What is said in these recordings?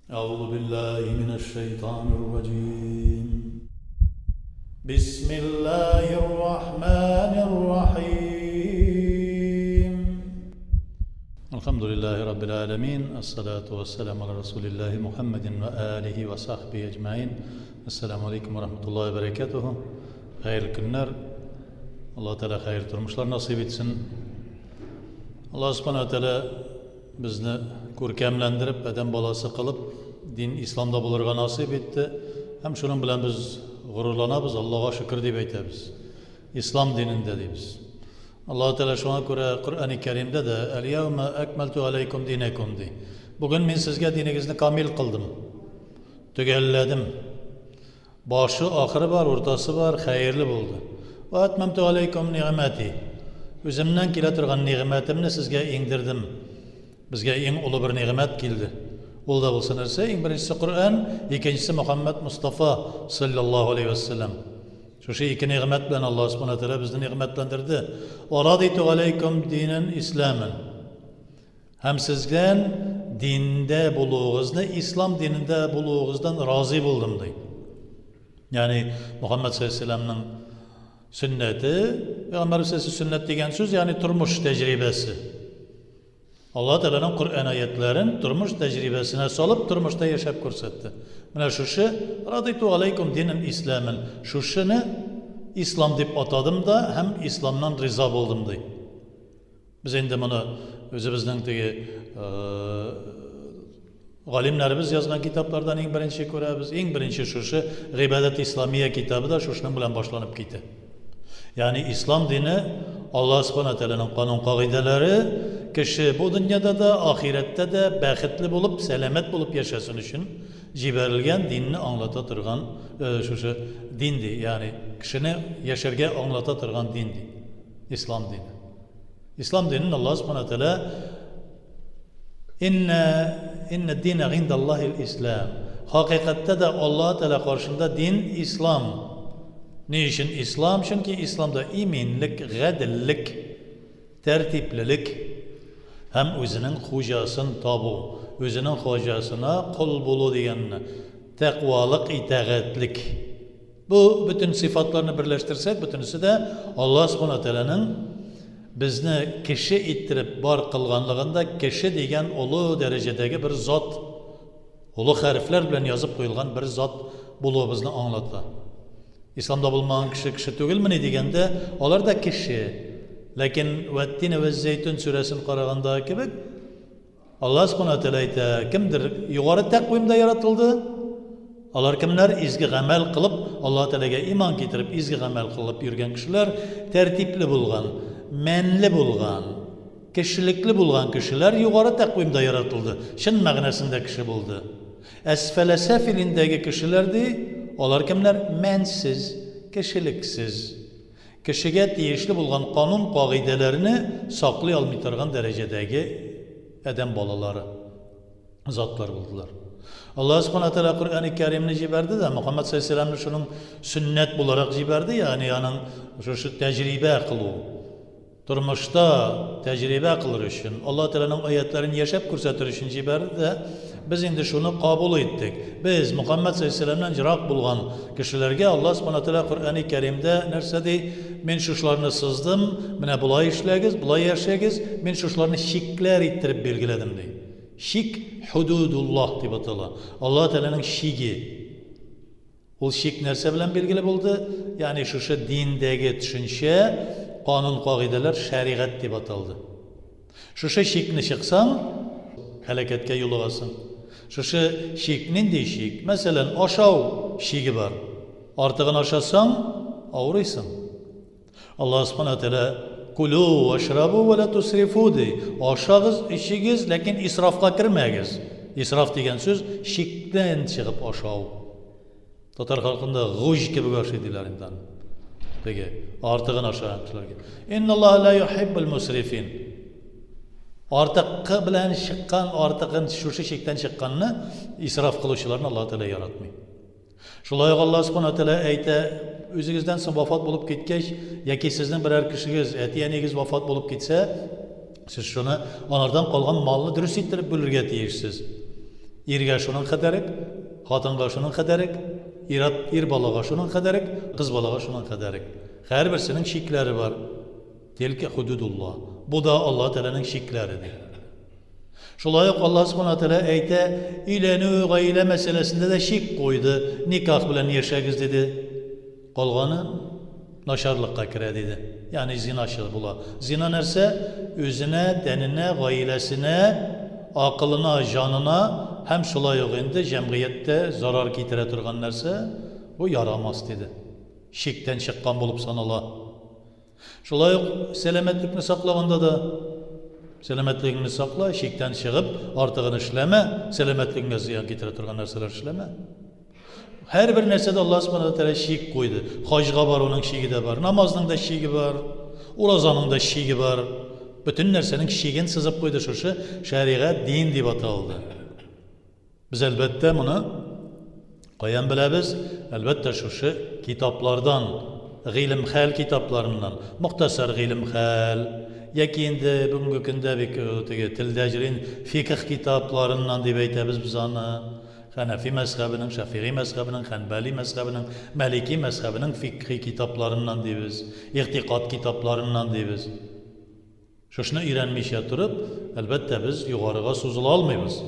أعوذ بالله من الشيطان الرجيم بسم الله الرحمن الرحيم الحمد لله رب العالمين الصلاة والسلام على رسول الله محمد وآله وصحبه أجمعين السلام عليكم ورحمة الله وبركاته Хәерле көннәр. Алла Тәгалә хәер тормышлар насыйп итсен. Алла Субхана Тәгалә безне күркәмләндереп, адәм баласы кылып, дин исламда булырга насыйп итте. Һәм шуның белән без горурланабыз, Аллага шөкер дип әйтәбез. Ислам динендә дибез. Аллаһ Тәгалә шуңа күрә Коръәни Кәримдә дә Әл-яума акмалту алейкум динәкум ди. Бүген мин сезгә динегезне камил кылдым. Төгәлләдем. Башы, ахыры бар, уртасы бар, хәерле булды. Вә әтмәмтү аләйкүм нигъмәти. Үземнән килә торган нигъмәтемне сезгә иңдердем. Безгә иң олы бер нигъмәт килде. Ул да булса нәрсә? Иң беренчесе Коръән, икенчесе Мөхәммәд Мостафа саллаллаһу алейһи вәссәлам. Шушы ике нигъмәт белән Аллаһ субхана тәгалә безне нигъмәтләндерде. Вә радиту аләйкүм динән исламән. Һәм сездән диндә булуыгызны, ислам динендә булуыгыздан разый булдым, ди. Ягъни Мөхәммәд саллаллаһу сөннәте, пәйгамбәребез сөннәт дигән сүз, ягъни тормыш тәҗрибәсе. Алла Тәгаләнең Коръән аятларын тормыш тәҗрибәсенә салып, тормышта яшәп күрсәтте. Менә шушы радиту алейкум динен исламен, шушыны ислам дип атадым да һәм исламнан риза булдым, ди. Без инде моны үзебезнең теге галимнәребез язган китаплардан иң беренче күрәбез. Иң беренче шушы Гыйбадәт Исламия китабы да шушының белән башланып китә. Ягъни ислам дине Аллаһ Субхана Тәгаләнең канун кагыйдәләре кеше бу дөньяда да, ахирәттә дә бәхетле булып, сәламәт булып яшәсен өчен җибәрелгән динне аңлата торган шушы дин ди, ягъни кешене яшәргә аңлата торган дин ди. Ислам дине. Ислам динен Аллаһ Субхана Тәгалә Инна инна дина гиндаллаһил ислам. Хакыйкатьтә дә Аллаһ Тәгалә каршында дин ислам. Ни өчен ислам? Чөнки исламда иминлек, гаделлек, тәртиплелек һәм үзенең хуҗасын табу, үзенең хуҗасына кол булу дигәнне, тәкъвалык, итагатьлек. Бу бөтен сыйфатларны берләштерсәк, бөтенесе дә Аллаһ Субхана Тәгаләнең безне кеше иттереп бар кылганлыгында кеше дигән олы дәрәҗәдәге бер зат, олы хәрефләр белән язып куелган бер зат булуыбызны аңлата. Исламда булмаган кеше кеше түгелмени дигәндә, алар да кеше. Ләкин Вәттин вә Зәйтүн сүрәсен караганда кебек, Аллаһ Субхана Тәгалә әйтә, кемдер югары тәкъвимдә яратылды, алар кемнәр? Изге гамәл кылып, Аллаһ Тәгаләгә иман китереп, изге гамәл кылып йөргән кешеләр, тәртипле булган, мәнле булган, кешелекле булган кешеләр югары тәкъвимдә яратылды, чын мәгънәсендә кеше булды. Әсфәлә сәфилиндәге кешеләр ди, алар кемнәр? Мәнсез, кешелексез. Кешегә тиешле булган канун-кагыйдәләрне саклый алмый торган дәрәҗәдәге адәм балалары, затлар булдылар. Аллаһ Субхана Тәгалә Коръәни Кәримне җибәрде дә, Мөхәммәд саллаллаһу алейһи шуның сөннәт буларак җибәрде, ягъни аның шушы тәҗрибә кылу, Тормышта тәҗрибә кылыр өчен, Аллаһ Тәгаләнең аятләрен яшәп күрсәтер өчен җибәрде дә, без инде шуны кабул иттек. Без, Мөхәммәд салләллаһу ерак булган кешеләргә Аллаһ Субхана Тәгалә Коръәни Кәримдә нәрсә ди? Мин шушыларны сыздым, менә болай эшләгез, болай яшәгез, мин шушыларны чикләр иттереп билгеләдем, ди. Чик, худудуллаһ дип атала. Аллаһ Тәгаләнең чиге. Ул чик нәрсә белән билгеле булды? Ягъни шушы диндәге төшенчә, канун-кагыйдәләр шәригать дип аталды. Шушы чикне чыксаң, һәлакәткә юлыгасың. Шушы чик нинди чик? Мәсәлән, ашау чиге бар. Артыгын ашасаң, авырыйсың. Аллаһ Субхана Тәгалә Кулю вашрабу ва ла тусрифу ди. Ашагыз, эчегез, ләкин исрафка кермәгез. Исраф дигән сүз чиктән чыгып ашау. Татар халкында гуҗ кебек ашый диләр инде аны. Теге артыгын ашаган кешеләргә. Инналлаһа ла юхиббул мусрифин. Артыкы белән чыккан, артыгын шушы чиктән чыкканны исраф кылучыларны Аллаһ Тәгалә яратмый. Шулай ук Аллаһ Субхана Тәгалә әйтә, үзегездән соң вафат булып киткәч, яки сезнең берәр кешегез, әти-әниегез вафат булып китсә, сез шуны анардан калган малны дөрес иттереп бүлергә тиешсез. Иргә шуның кадәрек, хатынга шуның кадәрек, ир-ат, ир балага шуның кадәрек, кыз балага шуның кадәрек. Һәрберсенең чикләре бар. Тилкә худудулла. Бу да Аллаһ Тәгаләнең чикләре ди. Шулай ук Аллаһ Субхана Тәгалә әйтә, өйләнү, гаилә мәсьәләсендә дә чик куйды. Никах белән яшәгез диде. Калганы начарлыкка керә диде. Ягъни зиначы була. Зина нәрсә? Үзенә, тәненә, гаиләсенә, акылына, җанына һәм шулай ук инде җәмгыятьтә зарар китерә торган нәрсә, бу ярамас диде. Чиктән чыккан булып санала. Шулай ук сәламәтлекне саклаганда да сәламәтлегеңне сакла, чиктән чыгып, артыгын эшләмә, сәламәтлегеңә зыян китерә торган нәрсәләр эшләмә. Һәрбер нәрсәдә Аллаһ Субхану Тәгалә чик куйды. Хаҗга баруның чиге дә бар, намазның да чиге бар, уразаның да чиге бар. Бөтен нәрсәнең чиген сызып куйды шушы шәригать дин дип аталды. Без әлбәттә моны каян беләбез? Әлбәттә шушы китаплардан, гыйлем хәл китапларыннан, мохтасар гыйлем хәл, яки инде бүгенге көндә бик э, теге телдә җөрин фикх китапларыннан дип әйтәбез без аны. Хәнәфи мәзхәбенең, Шәфигый мәзхәбенең, Хәнбәли мәзхәбенең, Мәлики мәзхәбенең фикхи китапларыннан дибез, игътикад китапларыннан дибез. Шушны өйрәнмичә торып, әлбәттә, без югарыга сузыла алмыйбыз.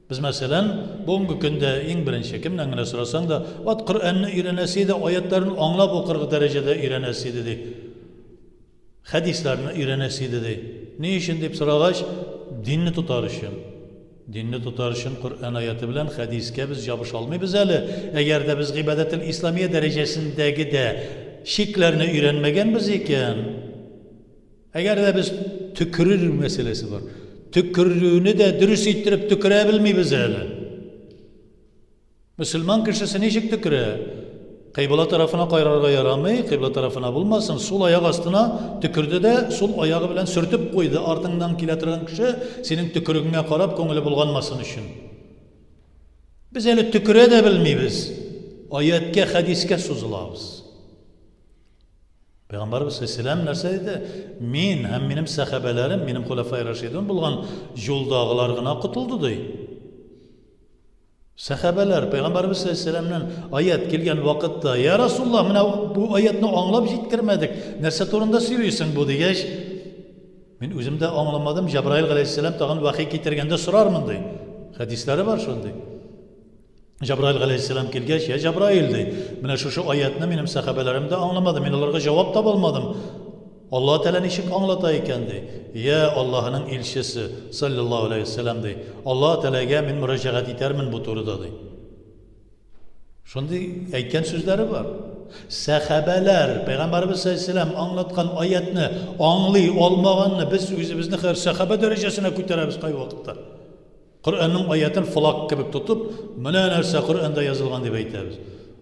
Без, мәсәлән, бүгенге көндә иң беренче кемнән генә сорасаң да, вот Коръәнне өйрәнәсе иде, аятларын аңлап укырга дәрәҗәдә өйрәнәсе иде, ди. Хәдисләрне өйрәнәсе иде, ди. Ни өчен дип сорагач, динне тотар өчен. Динне тотар өчен Коръән аяты белән хәдискә без җабыша алмыйбыз әле. Әгәр дә без гыйбадәтел исламия дәрәҗәсендәге дә чикләрне өйрәнмәгәнбез икән, әгәр дә без төкерер мәсьәләсе бар. Төкерүне дә дөрес иттереп төкерә белмибез әле. Мөселман кешесе ничек төкерә? Кыйбла тарафына кайрарга ярамый, кыйбла тарафына булмасын, сул аяк астына төкерде дә, сул аягы белән сөртеп куйды. Артыңнан килә торган кеше синең төкерегеңә карап күңеле болганмасын өчен. Без әле төкерә дә белмибез. Аяткә, хәдискә сузылабыз. Пәйгамбәрбез саллаллаһу нәрсә диде? Мин һәм минем сәхабәләрем, минем хулафай рашидун булган юлдагылар гына котылды ди. Сәхабәләр Пәйгамбәребез саллаллаһу аят килгән вакытта, "Я Расуллаһ, менә бу аятны аңлап җиткермәдек. Нәрсә турында сөйлисең бу?" дигәч, мин үзем дә аңламадым. Җабраил галәйһиссәлам тагын вахи китергәндә сорармын ди. Хәдисләре бар шундый. Җабраил галәйһиссәлам килгәч, "Я Җабраил" ди, менә шушы аятны минем сәхабәләрем дә аңламады, мин аларга җавап таба алмадым. Аллаһ Тәгалә ничек аңлата икән, ди. Йә Аллаһының илчесе, салләллаһу галәйһи вә сәлләм, ди, Аллаһ Тәгаләгә мин мөрәҗәгать итәрмен бу турыда, ди. Шундый әйткән сүзләре бар. Сәхабәләр, Пәйгамбәребез салләллаһу галәйһи вә сәлләм аңлаткан аятны аңлый алмаганны без үзебезне хәзер сәхабә дәрәҗәсенә күтәрәбез кайвакытта. Коръәннең аятен флаг кебек тотып, менә нәрсә Коръәндә язылган дип әйтәбез.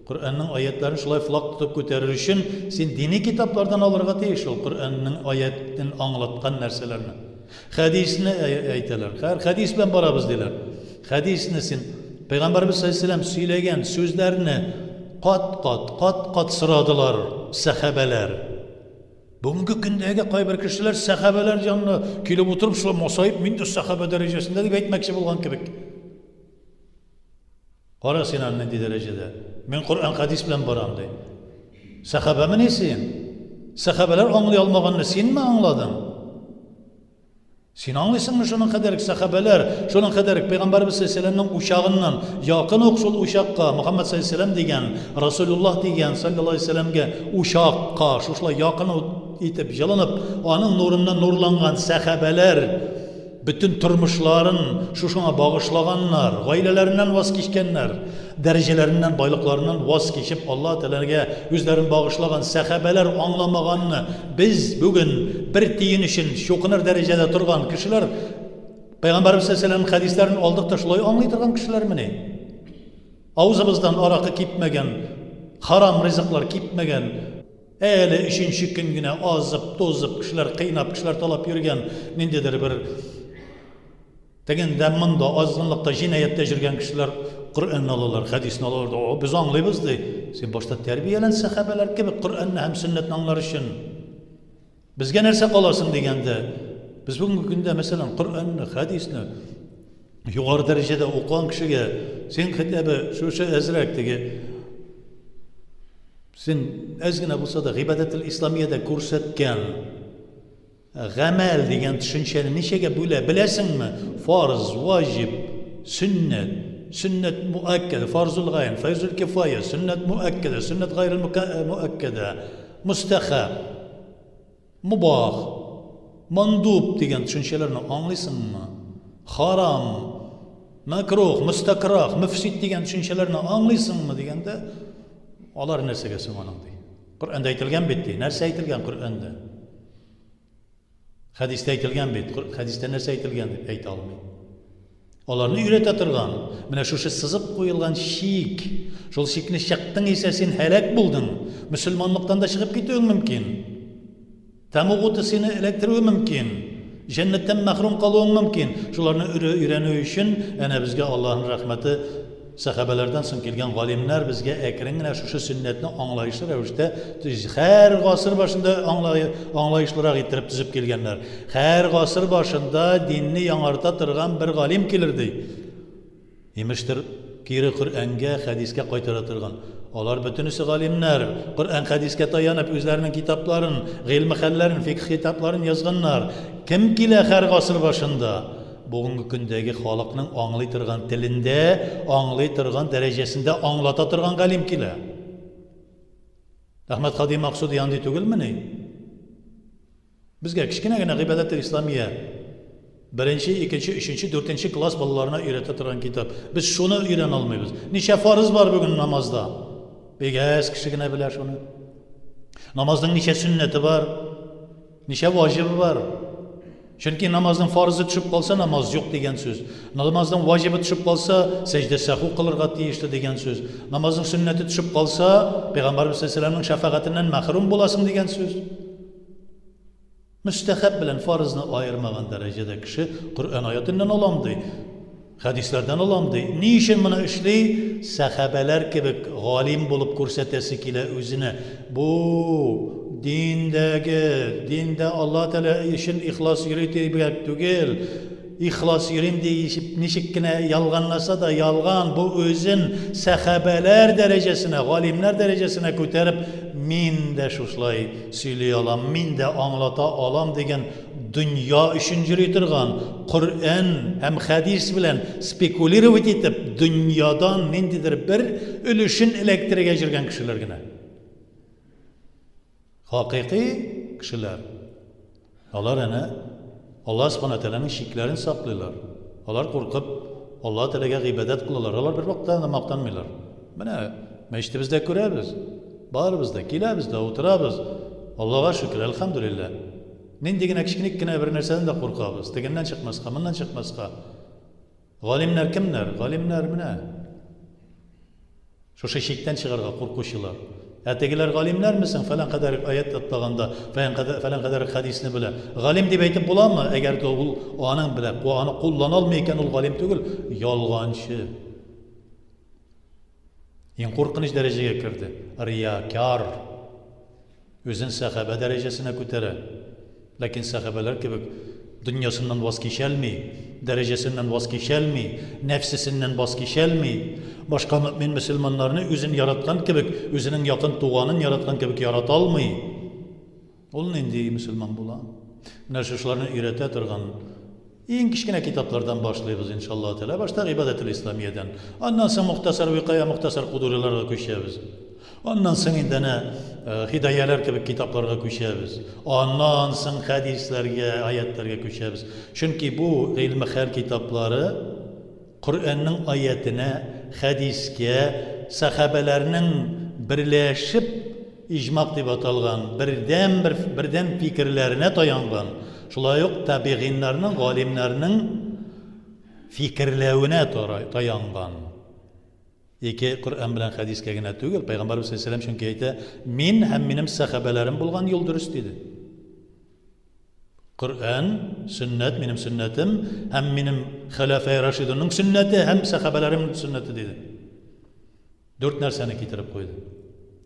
Коръәннең аятларын шулай флаг тотып күтәрер өчен син дини китаплардан алырга тиеш ул Коръәннең аятен аңлаткан нәрсәләрне. Хәдисне әйтәләр. Хәр хәдис белән барабыз диләр. Хәдисне син Пәйгамбәрбез саллаллаһу алейһи сөйләгән сүзләрне кат-кат, кат-кат сорадылар сәхабәләр. Бүгенге көндәге кайбер кешеләр сәхабәләр янына килеп утырып, шулай масаеп, мин дә сәхабә дәрәҗәсендә дип әйтмәкче булган кебек. Кара син аны нинди дәрәҗәдә. Мин Коръән хәдис белән барам ди. Сәхабәмени син? Сәхабәләр аңлый алмаганны синме аңладың? Син аңлыйсыңмы шуның кадәр сәхабәләр, шуның кадәр Пәйгамбәрбез саллаллаһу учагыннан якын ук шул учакка Мөхәммәд саллаллаһу дигән, Расулуллаһ дигән саллаллаһу алейһи вәсәлләмгә учакка шушылай якын итеп җылынып, аның нурыннан нурланган сәхабәләр бөтен тормышларын шушыңа багышлаганнар, гаиләләреннән ваз кичкәннәр, дәрәҗәләреннән, байлыкларыннан ваз кичеп, Аллаһ Тәгаләгә үзләрен багышлаган сәхабәләр аңламаганны без бүген бер тиен өчен чукыныр дәрәҗәдә торган кешеләр Пәйгамбәребез саллаллаһу хәдисләрен алдык та шулай аңлый торган кешеләрмени? Авызыбыздан аракы кипмәгән, харам ризыклар кипмәгән, әле өченче көн генә азып, тузып, кешеләр кыйнап, кешеләр талап йөргән ниндидер бер Тегендә, монда, азгынлыкта, җинаятьтә җөргән кешеләр Коръәнне алалар, хәдисне алалар да, о, без аңлыйбыз, ди. Син башта тәрбиялән сәхабәләр кебек Коръәнне һәм сөннәтне аңлар өчен. Безгә нәрсә кала соң дигәндә, без бүгенге көндә, мәсәлән, Коръәнне, хәдисне. Югары дәрәҗәдә укыган кешегә син хотя бы шушы әзрәк теге син әз генә булса да гыйбадәтел исламиядә күрсәткән гамәл дигән төшенчәне ничәгә бүлә беләсеңме? Фарз, ваҗиб, сөннәт, сөннәт муаккада, фарзул гайн, фарзул кифая, сөннәт муаккада, сөннәт гайрел муаккада, мустахаб. Мубах, мандуб дигән төшенчәләрне аңлыйсыңмы? Харам, мәкрух, мөстәкрах, мөфсид дигән төшенчәләрне аңлыйсыңмы дигәндә, алар нәрсәгә соң аның ди. Коръәндә әйтелгән бит ди. Нәрсә әйтелгән Коръәндә? Хәдистә әйтелгән бит. Хәдистә нәрсә әйтелгән дип әйтә алмый. Аларны өйрәтә торган, менә шушы сызып куелган чик, шул чикне чыктың исә син һәлак булдың, мөселманлыктан да чыгып китүең мөмкин. Тәмуг уты сине эләктерүе мөмкин. Җәннәттән мәхрүм калуың мөмкин. Шуларны өйрәнү өчен әнә безгә Аллаһның рәхмәте сәхабәләрдән соң килгән галимнәр безгә әкрен генә шушы сөннәтне аңлаешлы рәвештә һәр гасыр башында аңлаешлырак иттереп төзеп килгәннәр. Һәр гасыр башында динне яңарта торган бер галим килер ди. Имештер, кире Коръәнгә, хәдискә кайтара торган. Алар бөтенесе галимнәр, Коръән хәдискә таянып, үзләренең китапларын, гыйльме хәлләрен, фикх китапларын язганнар. Кем килә һәр гасыр башында? Бүгенге көндәге халыкның аңлый торган телендә, аңлый торган дәрәҗәсендә аңлата торган галим килә. Әхмәт Хади Максуди андый түгелмени? Безгә кечкенә генә Гыйбадәтел Исламия беренче, икенче, өченче, дүртенче класс балаларына өйрәтә торган китап. Без шуны өйрәнә алмыйбыз. Ничә фарыз бар бүген намазда? Бик әз кеше генә белә шуны. Намазның ничә сөннәте бар? Ничә ваҗибы бар? Чөнки намазның фарызы төшеп калса, намаз юк дигән сүз. Намазның ваҗибы төшеп калса, сәҗдә сәху кылырга тиешле дигән сүз. Намазның сөннәте төшеп калса, Пәйгамбәрбез саллаллаһу алейһи шәфәгатеннән мәхрүм буласың дигән сүз. Мөстәхәб белән фарызны аермаган дәрәҗәдә кеше Коръән аятыннан алам ди. Хәдисләрдән алам ди. Ни өчен моны эшли? Сәхабәләр кебек галим булып күрсәтәсе килә үзенә. Бу диндәге, диндә Алла Тәгалә өчен ихлас йөри дибрәк түгел. Ихлас йөрим диеп ничек кенә ялганласа да, ялган, бу үзен сәхабәләр дәрәҗәсенә, галимнәр дәрәҗәсенә күтәреп, мин дә шушылай сөйли алам, мин дә аңлата алам дигән дөнья өчен йөри торган, Коръән һәм хәдис белән спекулировать итеп, дөньядан ниндидер бер өлешен эләктерергә йөргән кешеләр генә. Хакыйкый кешеләр. Алар әнә Аллаһ Субхана Тәгаләнең чикләрен саклыйлар. Алар куркып Аллаһ Тәгаләгә гыйбадәт кылалар. Алар бер вакытта да мактанмыйлар. Менә мәчетебездә күрәбез. Барыбыз да киләбез дә утырабыз. Аллага шөкер, әлхәмдүлилләһ. Нинди генә кечкенек кенә бер нәрсәдән дә куркабыз. Тегеннән чыкмаска, моннан чыкмаска. Галимнәр кемнәр? Галимнәр менә шушы чиктән чыгарга куркучылар. Ә тегеләр галимнәрме соң? Фәлән кадәр аят ятлаганда, фәлән кадәр, фәлән кадәр хәдисне белә. Галим дип әйтеп буламы? Әгәр дә ул аның белә, аны куллана алмый икән, ул галим түгел, ялганчы. Иң куркыныч дәрәҗәгә керде. Риякар. Үзен сәхабә дәрәҗәсенә күтәрә. Ләкин сәхабәләр кебек дөньясыннан ваз кичәлми, дәрәҗәсеннән ваз кичәлми, нәфсесеннән баз кичәлми. Башка мөэмин мөселманнарны үзен яраткан кебек, үзенең якын туганын яраткан кебек ярата алмый. Ул нинди мөселман була? Менә шушыларны өйрәтә торган иң кечкенә китаплардан башлыйбыз, иншаллаһ тәгалә. Башта Гыйбадәтел Исламиядән. Аннан соң Мухтасар Викая, Мухтасар Кудуриларга күчәбез. Аннан соң инде әнә э, Һидаяләр кебек китапларга күчәбез. Аннан соң хәдисләргә, аятларга күчәбез. Чөнки бу гыйльме хәл китаплары Коръәннең аятенә, хәдискә, сәхабәләрнең берләшеп иҗмак дип аталган бердән бер бердәм фикерләренә таянган, шулай ук табигыйннарның, галимнәрнең фикерләвенә таянган. Ике Коръән белән хәдискә генә түгел, Пәйгамбәрбез саллаллаһу алейһи чөнки әйтә, мин һәм минем сәхабәләрем булган юл дөрес диде. Коръән, сөннәт, минем сөннәтем һәм минем хәләфәй Рашидунның сөннәте һәм сәхабәләрем сөннәте диде. Дүрт нәрсәне китереп куйды.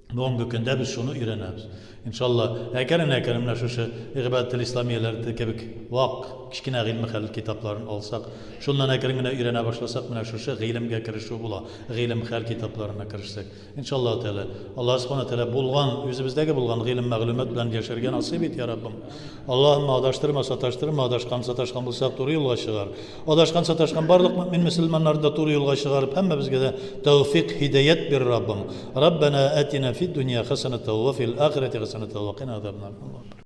Бүгенге көндә без шуны өйрәнәбез. Иншалла, әкрен-әкрен менә шушы Гыйбадәтел Исламияләр кебек вак, кечкенә гыйльме хәл китапларын алсак, шуннан әкрен генә өйрәнә башласак, менә шушы гыйлемгә керешү була, гыйлем хәл китапларына керешсәк. Иншалла Тәгалә, Аллаһ Субхана Тәгалә булган, үзебездәге булган гыйлем мәгълүмат белән яшәргә насыйп ит, я Раббым. Аллаһымма адаштырма, саташтырма, адашкан, саташкан булсак, туры юлга чыгар. Адашкан, саташкан барлык мөэмин мөселманнарны да туры юлга чыгарып, һәммәбезгә дә тәүфик, һидаять бир, Раббым. Раббана атина фид дөнья хәсәнәтә ва фил ахирәти хәсәнәтә ва кина азабнар.